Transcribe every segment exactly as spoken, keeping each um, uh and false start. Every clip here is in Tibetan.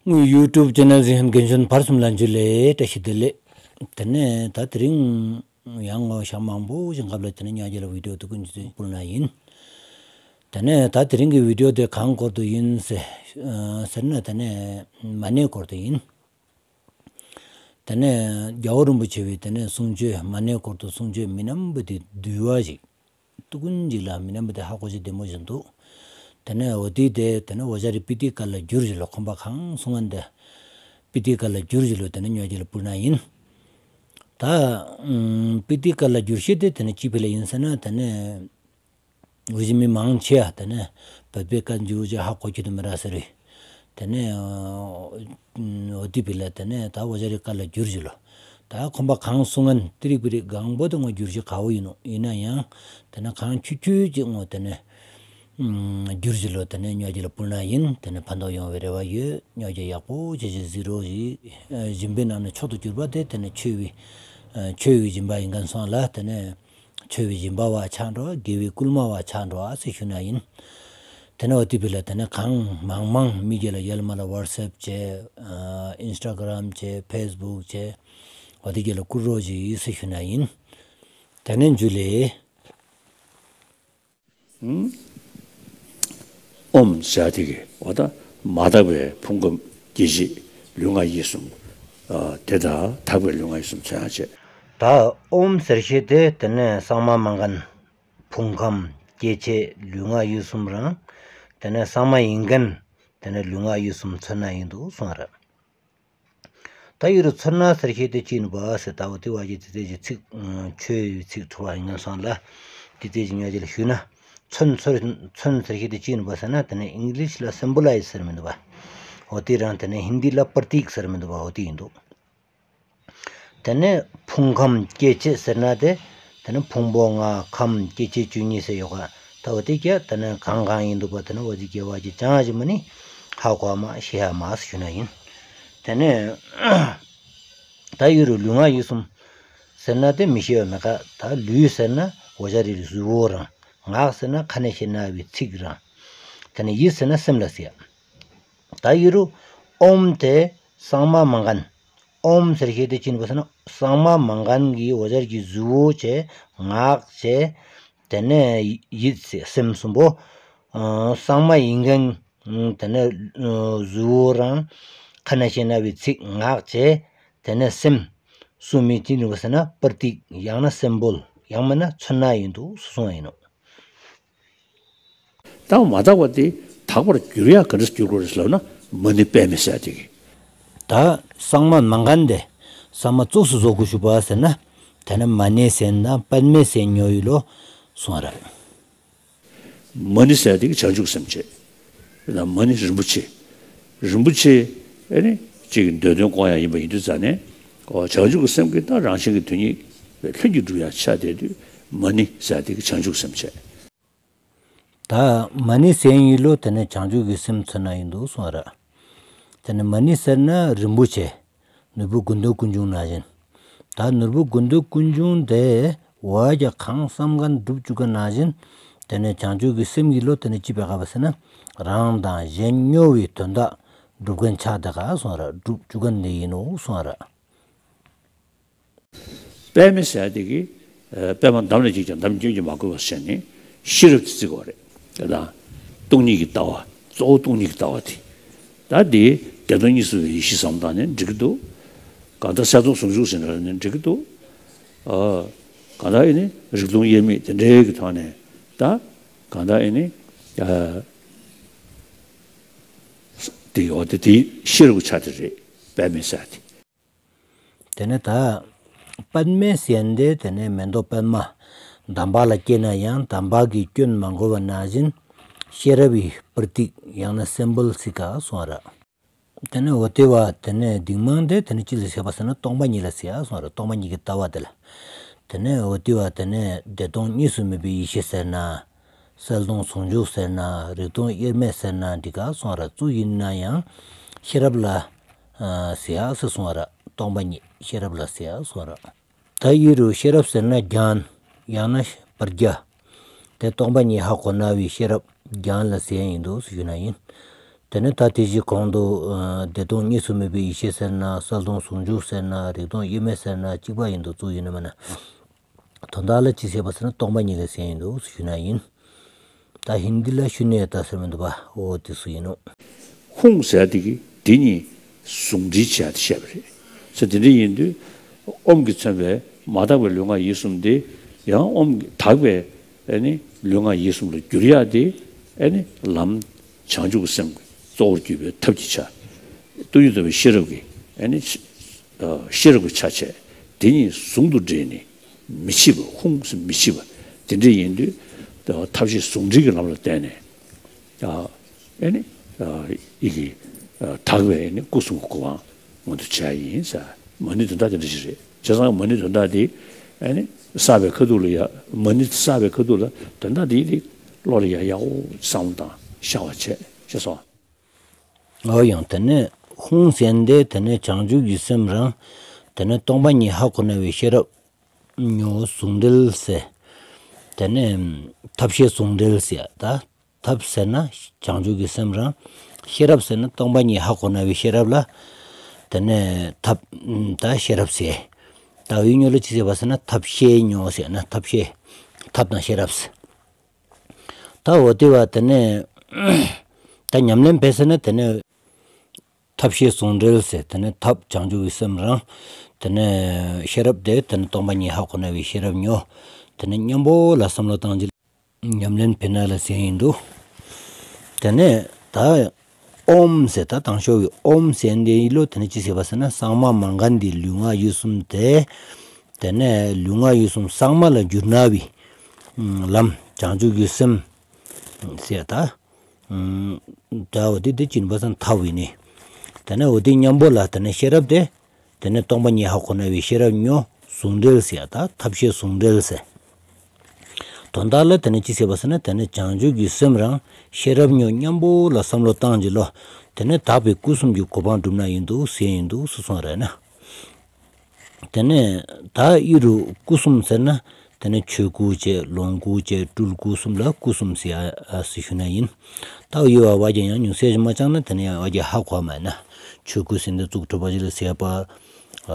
ངའི་ཡུ་ཊུབ་ཆེ་ནལ་གཟིགས་མཁན་རྒན་གཞོན་བར་གསུམ་ལ་འཇུ་ལེ་བཀྲ་ཤིས་བདེ་ལེགས། དེ་ནས་ད་དེ་རིང་ཡང་ངོ་ཞག་མང་པོ་ཞིག་སྐབས་ལ་དེ་ནས་ཉག་རྗེ་ལ་བི་ཌིའོ་ཐུག་གི་འཇུ་སྤུལ་ན་ཡིན། དེ་ནས་ད་དེ་རིང་གི་བི་ཌིའོ་དེ་གང་སྐོར་དུ་ཡིན་ཟེར་ཟེར་ན། དེ་ནས་མ་ཎི་སྐོར་དུ་ཡིན། དེ་ནས་རྒྱལ་བ་རིན་པོ་ཆེ་བའི་དེ་ནས་གསུང་ཆོས་མ་ཎི་སྐོར་དུ་གསུང་ཆོས་མི་རྣམས་པོ་དེ་འདུལ་བ་ཞིག་ཏུ་ཀུན་གཅིག་ལ་མི་རྣམས་པོ་དེ་ཧ་གོ་ཆེ་བདེ་མོ་བཞིན་འདུག་དེ་ནས་འོ་དེ་དེ་དེ་ནས་འོ་ཇ་རི་པི་ཏི་ཀ་ལ་བསྒྱུར་ཞིག་ལ་ཁོམ་པ་གང་གསུང་ངན་དེ་པི་ཏི་ཀ་ལ་བསྒྱུར་ཞིག་ལ་དེ་ནས་ཉག་རྗེ་ལ་སྤུལ་ན་ཡིན། ད་ཨུམ་པི་ཏི་ཀ་ལ་བསྒྱུར་ཤེས་དེ་དེ་ནས་ཅི་ཕི་ལ་ཡིན་ཟེར་ན། དེ་ནས་འུ་ཅི་མི་མང་ཆེ་ཡ་དེ་ནས་བོད་པའི་བཀའ་འགྱུར་ཅེས་ཧ་གོ་ཁྱི་དུ་མི་ར་ཟེར་རེད། དེ་ནས་འོ་དེ་བི་ལ་དེ་ནས་ད་འོ་ཇ་རི་ཀ་ལ་བསྒྱུར་ཞིག་ལོ། ད་ཁོམ་པ་གང་གསུང་ངན་ཏི་རིག་པི་རིག་གང་པོ་དེ་ངོ་བསྒྱུར་ཞིག་ག་བོ་ཡིན་ནོ། ཡིན་ན་ཡང་དེ་ནས་གང་ཁྱུ་ཁྱུ་ཅིག་ངོ་དེ་ནས་བསྒྱུར་ཞིག་ལོ། དེ་ནས་ཉག་རྗེ་ལ་སྤུལ་ན་ཡིན། དེ་ནས་ཕན་ཐོགས་ཡོང་བའི་རེ་བ་ཡོད། ཉག་རྗེ་ཡག་པོ་ཅེས་ཅེས་གཟིགས་རོགས་ཞིག་སྦྱིན་པའི་ནང་ནས་མཆོག་ཏུ་གྱུར་པ་དེ་དེ་ནས་ཆོས་བི་ཆོས་བི་སྦྱིན་པ་ཡིན་མཁན་སོང་ལ། དེ་ནས་ཆོས་བི་སྦྱིན་པ་བ་ཆགས་འགྲོ། དགེ་བའི་བསྐུལ་མ་བ་ཆགས་འགྲོ་ཨ་ཟེར་ཞུ་ན་ཡིན། དེ་ནས་འོ་དེ་བི་ལ་དེ་ནས་གང་མང་མང་མི་རྒྱ་ལ་ཡལ་མ་ལ་ཝ་ཊི་སེབ་བྱས། ཨིན་སི་ཊ་གྷ་རམ་བྱས། ཕེ་སི་བུག་བྱས། འོ་དེ་རྒྱ་ལ་བསྐུར་རོགས་ཞིག་ཟེར་ཞུ་ན་ཡིན། དེ་ནས་འཇུ་ལེ། ཨོམ་ཟེར་དེ་གི་འོ་ད་མ་དག་པའི་ཕུང་ཁམས་སྐྱེ་མཆེད་ལུས་ངག་ཡིད་གསུམ། དེ་དག་དག་པའི་ལུས་ངག་ཡིད་གསུམ་མཚོན་ཡང་བྱེད། ད་ཨོམ་ཟེར་ཤེས་དེ་དེ་ནས་གསང་མ་མང་གན། ཕུང་ཁམས་སྐྱེ་མཆེད་ལུས་ངག་ཡིད་གསུམ་རང་། དེ་ནས་གསང་མ་ཡིན་མཁན། དེ་ནས་ལུས་ངག་ཡིད་གསུམ་མཚོན་ན་ཡིན་འདུག་གསུངས་ར། ད་ཡུ་རུ་མཚོན་ན་ཟེར་ཤེས་དེ་ཅི་ཡིན་པ་ཟེར། ད་འོ་དེ་བ་ཞིག་དེ་དེ་ཞིག་ཚིག་ཆོས་ཡི་ཚིག་ཐུ་བ་ཡིན་ན་སོང་ལ། དེ་དེ་ཞིག་ཉག་རྗེ་ལ་ཞུས་ན། མཚོན་མཚོན་མཚོན་ཟེར་ཤེས་དེ་ཅི་ཡིན་པ་ཟེར་ན། དེ་ནས་ཨིང་ལིཤ་ལ་སིམ་བོ་ལ་ཡི་ཟེར་མི་འདུག་པ། འོ་དེ་རང་དེ་ནས་ཧིན་དི་ལ་པར་ཏིག་ཟེར་མི་འདུག་པ། འོ་དེ་ཡིན་འདུག་དེ་ནས་ཕུང་ཁམས་སྐྱེ་མཆེད་ཟེར་ན་དེ། དེ་ནས་ཕུང་པོ་ལྔ་ཁམས་སྐྱེ་མཆེད་བཅུ་གཉིས་ཟེར་ཡོད་ག་ད་འོ་དེ་ག་དེ་ནས་གང་གང་ཡིན་འདུག་པ། དེ་ནས་འོ་དེ་ག་བ་ཅི་ཅང་ཞིག་མ་ནི་ཧ་གོ་མ་ཤེས་ཡ་མ་ཞུ་ན་ཡིན། དེ་ནས་ད་ཡུ་རུ་ལུས་ངག་ཡིད་གསུམ་ཟེར་ན་དེ་མི་ཤེས་པ་མེད་ག་ད་ལུས་ཟེར་ན་འོ་ཇ་རི་རི་གཟུགས་པོ་རང་། ངག་ཟེར་ན་ཁ་ནས་བཤད་ན་བའི་ཚིག་རང་། དེ་ནས་ཡིད་ཟེར་ན་སེམས་ལ་ཟེར་ཡ། ད་ཡུ་རུ་ཨོམ་དེ་གསང་མ་མང་གན། ཨོམ་ཟེར་ཤེས་དེ་ཅི་ཡིན་པ་ཟེར་ན། གསང་མ་མང་གན་གྱི་འོ་ཇ་རི་གི་གཟུགས་པོ་བྱས། ངག་བྱས། དེ་ནས་ཡིད་ཟེར་སེམས་གསུམ་པོ། ཨ་གསང་མ་ཡིན་མཁན། དེ་ནས་ཨ་གཟུགས་པོ་རང་། ཁ་ནས་བཤད་ན་བའི་ཚིག་ངག་བྱས། དེ་ནས་སེམས་གསུམ་མི་ཅི་ཡིན་པ་ཟེར་ན་པར་ཏིག་ཡང་ན་སིམ་བོལ་ཡང་མིན་ན་མཚོན་ན་ཡིན་འདུག་གསུངས་ཡིན་ནོ། དང་མ་དག་པ་དེ་དག་པར་འགྱུར་ཡག་ག་འདྲ་འགྱུར་དགོས་རེད་ལབ་ན། མ་ཎི་པདྨའི་ཟེར་དེ་གི་ད་གསང་མ་མང་གན་དེ་གསང་མ་བཙུགས་སུ་བཟོ་དགོས་ཞུ་བ་ཟེར་ན། དེ་ནི་མ་ཎི་ཟེར་ན་པདྨའི་ཟེར་ཉོ་ཡི་ལོ་གསུང་ར། མ་ཎི་ཟེར་དེ་གི་བྱང་ཆུབ་སེམས་བྱེད། ན་མ་ཎི་རིན་པོ་ཆེ། རིན་པོ་ཆེ་ཨེ་ནི་གཅིག་གི་འདོད་དོན་སྐོང་ཡག་ཡིན་པ་ཡིན་དུས་ཙ་ནས། འོ་བྱང་ཆུབ་ཀྱི་སེམས་ཀྱི་ད་རང་བཞིན་གྱི་དོན་ཉིད་ལྷུན་གྱིས་གྲུབ་ཡག་ཆ་དེ་དུས་མ་ཎི་ཟེར་དེ་གི་བྱང་ཆུབ་སེམས་བྱེད། ད་མ་ཎི་ཟེར་ཡིན་ལོ། དེ་ནས་བྱང་ཆུབ་ཀྱི་སེམས་མཚོན་ན་ཡིན་འདུག་གསུང་ར། དེ་ནས་མ་ཎི་ཟེར་ན་རིན་པོ་ཆེ། ནོར་བུ་དགུ་འདོད་ཀུན་འབྱུང་ནང་བཞིན། ད་ནོར་བུ་དགུ་འདོད་ཀུན་འབྱུང་དེ་འོ་ཡ་གང་བསམ་གན་འགྲུབ་བཅུག་ག་ནང་བཞིན། དེ་ནས་བྱང་ཆུབ་ཀྱི་སེམས་ཀྱི་ལོ་དེ་ནས་ཅི་བས་ག་བ་ཟེར་ན། རང་དང་གཞན་སྨྱོ་བའི་དོན་དག་འགྲུབ་མཁན་ཆགས་དེ་ག་གསུང་ར། འགྲུབ་བཅུག་གན་དེ་ཡིན་ནོ་གསུང་ར། པདྨའི་ཟེར་དེ་གི་ཨ་པདྨ་འདམ་ལ་གཅིག་ཀྱང་འདམ་སྐྱོན་གྱིས་མ་གོས་པ་ཟེར་ནས་ཤེས་རབ་ཀྱི་བརྩི་དགོས་རེད། དེ་དང་སྟོང་ཉིད་ཀྱི་ལྟ་བ། གཙོ་བོ་སྟོང་ཉིད་ཀྱི་ལྟ་བ་དེ། ད་དེ་བདེ་སྟོང་གཉིས་སུ་མེད་པའི་ཡེ་ཤེས་བསམ་བློ་བཏང་ནས་འགྲིག་གི་འདུག་གང་ལྟར་གསལ་སྟོང་ཟུང་འཇུག་ཟེར་ན་ནས་འགྲིག་གི་འདུག་ཨ་གང་ལྟར་ཨེ་ནི་རིག་སྟོང་དབྱེར་མེད་དེ་འདྲའི་གི་ཐོག་ནས་ད་གང་ལྟར་ཨེ་ནི་ཨ་དེ་ཡོད་དེ་དེ་ཤེས་རབ་ཀྱི་ཆ་དེ་རེད། པདྨའི་ཟེར་དེ། དེ་ནས་ད་པདྨའི་ཟེར་དེ་དེ་ནས་མེ་ཏོག་པདྨ་འདམ་བག་ལ་སྐྱེས་ན་ཡང་འདམ་བག་གི་སྐྱོན་མ་གོས་པ་ནང་བཞིན་ཤེས་རབ་ཀྱི་པར་ཏིག་ཡང་ན་སིམ་བོལ་ཟེར་ག་གསུང་ར། དེ་ནས་འོ་དེ་བ་དེ་ནས་གདིང་མང་དེ་དེ་ནས་ཅི་ལ་ཟེར་བ་ཟེར་ན་སྟོང་པ་ཉིད་ལ་ཟེར་ག་གསུང་ར། སྟོང་པ་ཉིད་ཀྱི་ལྟ་བ་དེ་ལ། དེ་ནས་འོ་དེ་བ་དེ་ནས་བདེ་སྟོང་གཉིས་སུ་མེད་པའི་ཡེ་ཤེས་ཟེར་ན། གསལ་སྟོང་ཟུང་འཇུག་ཟེར་ན། རིག་སྟོང་དབྱེར་མེད་ཟེར་ན་འགྲིག་ག་གསུང་ར། གཙོ་ཡིན་ན་ཡང་ཤེས་རབ་ལ་ཨ་ཟེར་ཡག་ཟེར་གསུང་ར། སྟོང་པ་ཉིད་ཤེས་རབ་ལ་ཟེར་ཡག་གསུང་ར། ད་ཡི་རུ་ཤེས་རབ་ཟེར་ན་རྒྱན། ཡང་ན་བར་རྒྱ། དེ་སྟོང་པ་ཉིད་ཧ་གོ་ན་བའི་ཤེས་རབ་རྒྱན་ལ་ཟེར་ཡག་ཡིན་འདུག་ཟེར་ཞུ་ན་ཡིན། དེ་ནས་ད་དེ་བཞིན་གོང་དུ་ཨ་བདེ་སྟོང་གཉིས་སུ་མེད་པའི་ཡེ་ཤེས་ཟེར་ན། གསལ་སྟོང་ཟུང་འཇུག་ཟེར་ན། རིག་སྟོང་དབྱེར་མེད་ཟེར་ན་གཅིག་པ་ཡིན་དུ་བཙུགས་ཡིན་ནི་མ་ན། དོན་དག་ལ་ཅི་བྱེད་པ་ཟེར་ན་སྟོང་པ་ཉིད་ལ་ཟེར་ཡིན་དུ་ཞུ་ན་ཡིན། ད་ཧིན་དི་ལ་ཤུ་ནི་ཡ་ཏ་ཟེར་མི་འདུག་པ། འོ་དེ་སུ་ཡིན་ནོ། ཧཱུྃ་ཟེར་དེ་གི་དེ་གཉིས་ཟུང་འབྲེལ་བྱས་ཏེ་བཤད་པ་རེད། ཟེར་དེ་འདྲ་ཡིན་དུས་ཨོམ་གྱིས་མཚོན་པའི་མ་དག་པའི་ལུས་ངག་ཡིད་གསུམ་དེ་ཡང་ཨོམ་གྱིས་དག་པའི་ཨེ་ནི་ལུས་ངག་ཡིད་གསུམ་ལ་བསྒྱུར་ཡག་དེ་ཨེ་ནི་ལམ་བྱང་ཆུབ་ཀྱི་སེམས་ཀྱི་གཙོ་བོར་གྱུར་པའི་ཐབས་ཀྱི་ཆ། སྟོང་ཉིད་རྟོགས་པའི་ཤེས་རབ་ཀྱི་ཨེ་ནི་ཤེས་རབ་ཀྱི་ཆ་བྱས། དེ་གཉིས་ཟུང་དུ་འབྲེལ་ནས་མི་ཕྱེད་པ། ཧཱུྃ་ཟེར་མི་ཕྱེད་པ་དེ་འདྲ་ཡིན་དུས་ཐབས་ཤེས་ཟུང་འབྲེལ་གྱི་ལམ་ལ་བརྟེན་ནས། ཨ་ནི་ཡི་གེ་དག་པའི་ནི་སྐུ་གསུམ་གྱི་གོ་འཕང་མངོན་དུ་བྱ་ཡིན་ཟེར། མ་ཎི་དོན་དག་དེ་འདྲ་ཞིག་རེད། བྱས་ཙང་མ་ཎི་དོན་དག་དེ་ཨ་ནི་བསགས་པའི་ཁ་ཐུག་ལ་ཡ། མ་ཎི་བསགས་པའི་ཁ་ཐུག་ལ་དོན་དག་དེ་དེ་བློ་ལ་ཡ་ཡག་པོ་བསམ་བློ་བཏང་ཤར་བ་བྱས་ཤེས་སོང་། འོ་ཡང་དེ་ནས་ཧཱུྃ་ཟེར་དེ་དེ་ནས་བྱང་ཆུབ་ཀྱི་སེམས་རང་། དེ་ནས་སྟོང་པ་ཉིད་ཧ་གོ་ནས་པའི་ཤེས་རབ་ཉོ་ཟུང་འབྲེལ་ཟེར། དེ་ནས་ཐབས་ཤེས་ཟུང་འབྲེལ་ཟེར་ད། ཐབས་ཟེར་ན་བྱང་ཆུབ་ཀྱི་སེམས་རང་། ཤེས་རབ་ཟེར་ན་སྟོང་པ་ཉིད་ཧ་གོ་ནས་པའི་ཤེས་རབ་ལ། དེ་ནས་ཐབས་ད་ཤེས་རབ་ཟེར། ད་འུ་ཉོ་ལ་ཅི་ཟེར་བ་ཟེར་ན་ཐབས་ཤེས་ཉོ་ཟེར་ན་ཐབས་ཤེས། ཐབས་དང་ཤེས་རབ་ཟེར། ད་འོ་དེ་བ་དེ་ནས་ད་ཉམས་ལེན་བྱས་ཟེར་ན་དེ་ནས་ཐབས་ཤེས་ཟུང་འབྲེལ་ཟེར། དེ་ནས་ཐབས་བྱང་ཆུབ་ཀྱི་སེམས་རང་། དེ་ནས་ཤེས་རབ་དེ་དེ་ནས་སྟོང་པ་ཉིད་ཧ་གོ་ནས་པའི་ཤེས་རབ་ཉོ། དེ་ནས་མཉམ་པོ་ལ་བསམ་བློ་བཏང་རྗེས་ཉམས་ལེན་བྱས་ན་ལ་ཟེར་ཡིན་འདུག་དེ་ནས་ད་ཨོམ་ཟེར་ད་དང་ཤོག་གི་ཨོམ་ཟེར་འདི་ལོ་དེ་ནས་ཅི་ཟེར་བ་ཟེར་ན་གསང་མ་མ་ག་དྷཱིའི་ལུས་ངག་ཡིད་གསུམ་དེ། དེ་ནས་ལུས་ངག་ཡིད་གསུམ་གསང་མ་ལ་བསྒྱུར་ན་བའི་ལམ་བྱང་ཆུབ་ཀྱི་སེམས་ཟེར་ད། ཨུམ། ད་འོ་དེ་དེ་ཅི་ཡིན་པ་ཟེར་ན་ཐབས་ཡིན་ནི། དེ་ནས་འོ་དེ་མཉམ་པོ་ལ་དེ་ནས་ཤེས་རབ་དེ། དེ་ནས་སྟོང་པ་ཉིད་ཧ་གོ་ནས་པའི་ཤེས་རབ་ཉོ་ཟུང་འབྲེལ་ཟེར་ཡ་ད་ཐབས་ཤེས་ཟུང་འབྲེལ་ཟེར། དོན་དག་ལ་དེ་ནས་ཅི་ཟེར་བ་ཟེར་ན་དེ་ནས་བྱང་ཆུབ་ཀྱི་སེམས་རང་ཤེས་རབ་ཉོ་མཉམ་པོ་ལ་བསམ་བློ་བཏང་རྗེས་ལོ། དེ་ནས་དག་པའི་སྐུ་གསུམ་གྱི་གོ་འཕང་སྒྲུབ་ན་ཡིན་འདུག་ཟེར་ཡིན་འདུག་སུ་སོང་རེད་ན། དེ་ནས་ད་ཨི་རུ་སྐུ་གསུམ་ཟེར་ན། དེ་ནས་ཆོས་སྐུ་བཅས་ལོངས་སྐུ་བཅས་སྤྲུལ་སྐུ་གསུམ་ལ་སྐུ་གསུམ་ཟེར་ཡ་ཟེར་ཞུ་ན་ཡིན། ད་ཡོད་བ་བ་རྒྱ་ཡང་ཉུང་ཟེར་ཞིག་མ་བཅངས་ན་དེ་ནས་ཡང་བ་རྒྱ་ཧ་གོ་མ་ན། ཆོས་སྐུ་ཟེར་ན་གཙུག་གྲུབ་པ་ཞིག་ལ་ཟེར་པ།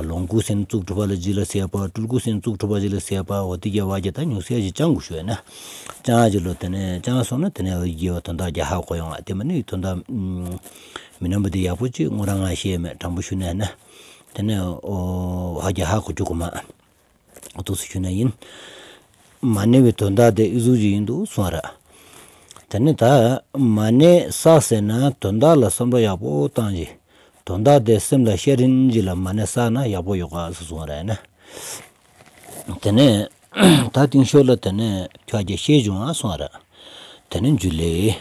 ལོངས་སྐུ་ཟེར་ན་གཙུག་གྲུབ་པ་ལ་ཞིག་ལ་ཟེར་པ། སྤྲུལ་སྐུ་ཟེར་ན་གཙུག་གྲུབ་པ་ཞིག་ལ་ཟེར་པ། འོ་དེ་རྒྱ་བ་རྒྱ་ད་ཉུང་ཟེར་ཞིག་བཅངས་དགོས་ཞུ་ན། བཅངས་ཞིག་ལོ་དེ་ནས་བཅངས་སོང་ན་དེ་ནས་འོ་རྒྱ་བ་དོན་དག་རྒྱ་ཧ་གོ་ཡོང་བ་དེ་མ་ནི་དོན་དག་མི་རྣམ་པ་དེ་ཡག་པོ་ཅིག་ངོ་རང་ང་ཤེས་མེད་དྲང་པོ་ཞུ་ན་ན། དེ་ནས་ཨོ་ཧ་རྒྱ་ཧ་གོ་རྒྱུ་གོ་མ། འདུག་སེ་ཞུས་ན་ཡིན། མ་ཎི་བའི་དོན་དག་དེ་ཨི་ཟུག་ཅིག་ཡིན་འདུག་གསུངས་ར། དེ་ནས་ད་མ་ཎི་བསགས་ཟེར་ན་དོན་དག་ལ་བསམ་བློ་ཡག་པོ་བཏང་རྗེས། དོན་དག་དེ་སེམས་ལ་ཤར་རིན་གྱི་ལ་མ་ཎི་བསགས་ན་ཡག་པོ་ཡོད་ག་ཟེར་གསུངས་ར་ཡིན་ན། དེ་ནས་ད་རྟིང་ཤོག་ལ་དེ་ནས་ཁྱོད་ཀྱིས་ཤེས་བྱུང་ཨ་གསུངས་ར། དེ་ནས་འཇུ་ལེ།